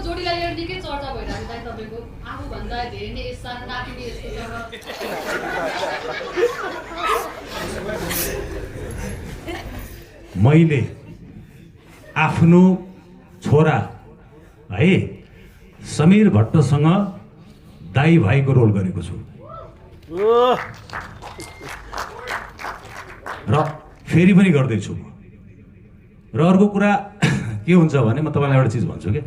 जोडीलाई लिएर निकै चर्चा भइरहेको छ तपाईँको आफूभन्दा धेरै नै यस्ता नातिनी यस्तो मैले आफ्नो छोरा है समीर भट्टसँग दाइ भाइको रोल गरेको छु र फेरि पनि गर्दैछु र अर्को कुरा के हुन्छ भने म तपाईँलाई एउटा चिज भन्छु कि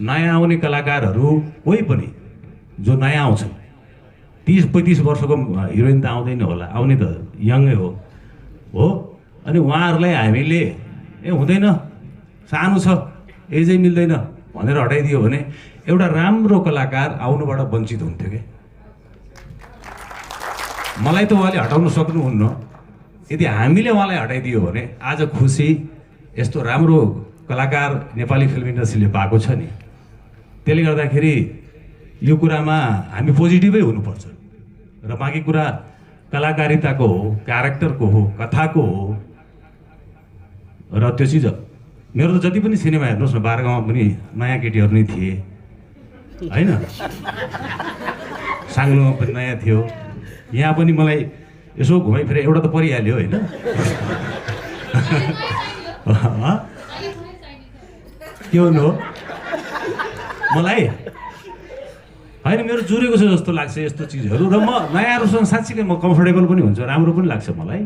नयाँ आउने कलाकारहरू कोही पनि जो नयाँ आउँछन् 30-35 वर्षको हिरोइन त आउँदैन होला आउने त यङै हो अनि उहाँहरूलाई हामीले हुँदैन सानो छ एजै मिल्दैन भनेर हटाइदियो भने एउटा राम्रो कलाकार आउनुबाट वञ्चित हुन्थ्यो कि मलाई त उहाँले हटाउन सक्नुहुन्न यदि हामीले उहाँलाई हटाइदियो भने आज खुसी यस्तो राम्रो कलाकार नेपाली फिल्म इन्डस्ट्रीले पाएको छ नि त्यसले गर्दाखेरि यो कुरामा हामी पोजिटिभै हुनुपर्छ र बाँकी कुरा कलाकारिताको हो क्यारेक्टरको हो कथाको हो र त्यो चिज मेरो त जति पनि सिनेमा हेर्नुहोस् न बारगाउँमा पनि नयाँ केटीहरू नै थिए होइन साङ्लोमा पनि नयाँ थियो यहाँ पनि मलाई यसो घुमाइफिर एउटा त परिहाल्यो होइन के भन्नु हो मलाई होइन मेरो जुरेको छ जस्तो लाग्छ यस्तो चिजहरू र म नयाँहरूसँग साँच्चीकै म कम्फर्टेबल पनि हुन्छ राम्रो पनि लाग्छ मलाई